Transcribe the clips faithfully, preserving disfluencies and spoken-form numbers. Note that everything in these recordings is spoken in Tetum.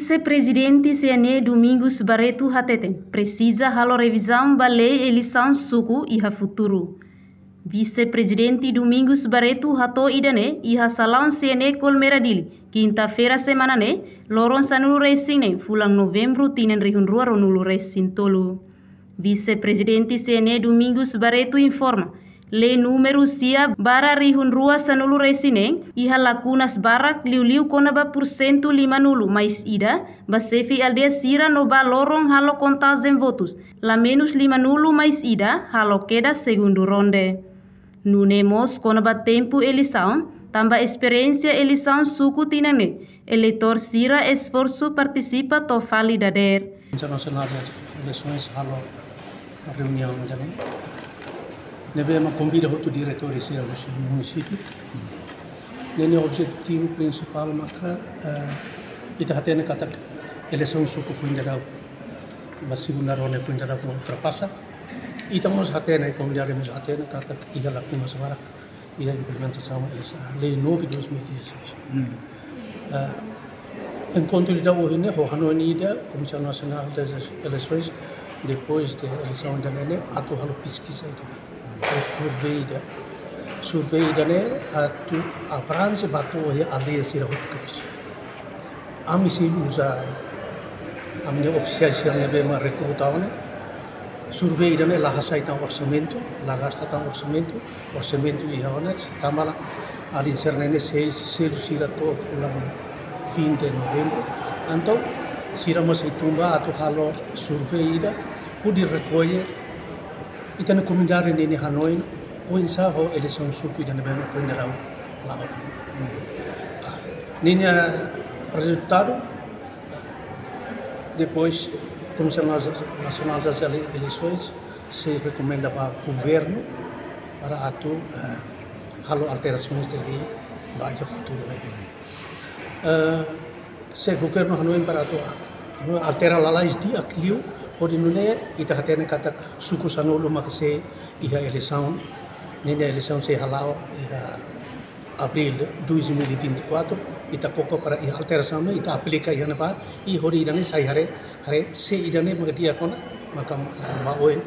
Vise-Prezidente C N E Domingos Barreto hateten, presiza halo revizaun ba lei eleisaun suku iha futuru. Vise-Prezidente Domingos Barreto hato'o ida-ne'e iha salaun C N E Colmera Dili, kinta-feira semana ne'e, loron sanulu-resin-neen fulan Novembru tinan rihun rua ruanulu-resin-tolu. Vise-Prezidente C N E Domingos Barreto informa, lei númeru sia barra rihun rua sanulu-resin-neen iha lakunas barak, liuliu kona-ba pursentu limanulu mais ida ba xefe aldeia sira no ba loron halo kontajen votus, lamenus limanulu mais ida halo kedas segundu ronde. Nune'e mós kona-ba tempu eleisaun, tanba esperiénsia eleisaun suku tinan ne'e, eleitór sira esforsu partisipa to'o fali dadeer. Komisaun Nasionál de Eleisoens halo reuniaun ida-ne'e, ne'ebé mak konvida hotu diretór sira husi munisípiu. Ne'e nia objetivu prinsipál maka, eh, ita hatene katak eleisaun suku foin daudauk ba segunda ronde foin daudauk ultrapasa. Ita mós hatene, komunidade mós hatene katak iha lakunas barak iha implementasaun eleisaun, lei nove dois mil e dezasseis. Hmm. Ah, enkontru ida ohin ne'e, ho hanoin ida, Komisaun Nasionál de Eleisoens, depois de eleisaun ida-ne'e, atu halo peskiza ida, halo survey ida. Survey ida-ne'e atu abranje ba to'o iha aldeia sira hotu kedas. Ami sei uza ami-nia ofisiais sira ne'ebé mak rekruta ona. Survey ida-ne'e la hasai tan orsamentu, la gasta tan orsamentu, orsamentu iha ona, tanba alin sira-ne'e sei selu sira to'o fulan fim de Novembru. Entaun, sira mak sei tun ba atu halo survey ida, hodi rekolle ita-nia komunidade ninia hanoin, oinsá ho eleisaun suku ida ne'ebé mak foin daudauk la'o. Ninia rezultadu, depois, Komisaun Nasionál de Eleisoens sei rekomenda ba governu para atu, eh, halo alterasaun de lei ba iha futuru ne'e. Eh, se governu hanoin para atu, anu, altera lalais di'ak liu, hodi nune'e ita hatene katak suku sanulu maka sei iha eleisaun, ninia eleisaun sei hala'o iha abríl dois mil e vinte e quatro, ita koko para iha alterasaun ne'e, ita aplika iha ne'ebá, i hodi ida-ne'e sai haree, haree se ida-ne'e maka di'ak ona, maka, eh, ba oin,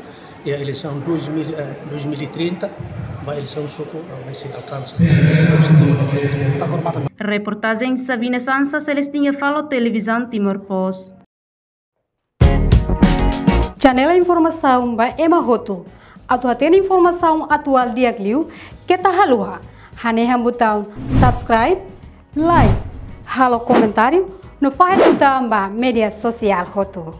iha eleisaun dois mil, eh, dois mil e trinta, ba eleisaun suku, eh, mai sei alkansa. Reportajen Sabina Sansa, Celestina Falo, Televizaun Timor Post. Janela informasaun ba ema hotu. Atu hatene informasaun atuál di'ak liu, keta haluha hanehan butaun subscribe, like, halo komentáriu, no fahe tutan ba média sosiál hotu.